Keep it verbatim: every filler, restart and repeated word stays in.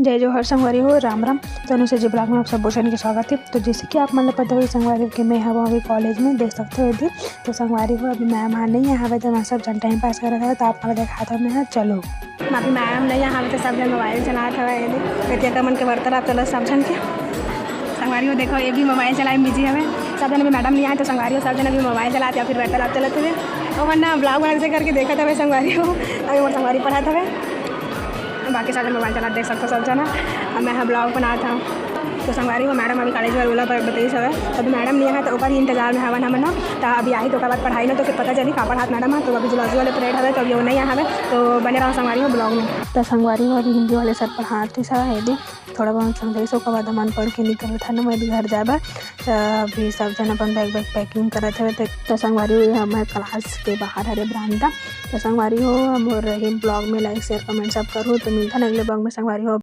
जय जोहार संगवारी हो, राम राम। तनुषा जी vlog में आप सबो झन के स्वागत हे। तो जैसे कि आप मन ल पता होही संगवारी हो कि मैं हवं अभी कॉलेज में, देख सकते हो एदे। तो संगवारी हो, अभी मैम ह नइ आए हवे, तो मैं सब झन टाइम पास करत हवे, तो आप मन ल देखात हवं मैं ह। चलो, अभी मैम नइ आए हवे, तो सब झन मोबाइल चलात हवे। एदे, एतिया मन के वार्तालाप चलत सब झन के। संगवारी हो, देखो, ये भी मोबाइल चलाए में बिजी हवे। सब झन अभी मैडम नइ आए, तो संगवारी हो, सब झन अभी मोबाइल चलात या फिर वार्तालाप चलत हवे। ओमन ना vlog बना से करके देखत हवे संगवारी हो। अभी मोर संगवारी पढ़त हवे। बाकी सब झन मोबाइल चलात देख सकथो सब झन। अब मैं ह vlog बनात हव। तो संगवारी हो, मैडम अभी कॉलेज वाला बर बताइस हवे, अभी मैडम नइ आए, तो ओकर ही इंतजार में हवन हमन ह। त अभी आही, तो ओकर बाद पढ़ाई ना, तो फिर पता चली का पढ़ात मैडम ह। तो अभी जुलॉजी वाले पीरियड हवे, तो अभी वो नइ आए हवे, तो बने रहो संगवारी हो vlog में। तो संगवारी हो, अभी हिंदी वाले सर पढ़ात रिहिस हवे, एदे थोड़ा बहुत समझाइस, ओकर बाद हमन पढ़ के निकलत हन, मैं भी घर जाए बर। त अभी सब झन अपन बैग, बैग packing करत हवे। त, त संगवारी हो, ये हमर क्लास के बाहर हरे बरामदा। त संगवारी हो, मोर ये vlog में like, share, comment सब करहू। तो मिलथन अगले vlog में संगवारी हो।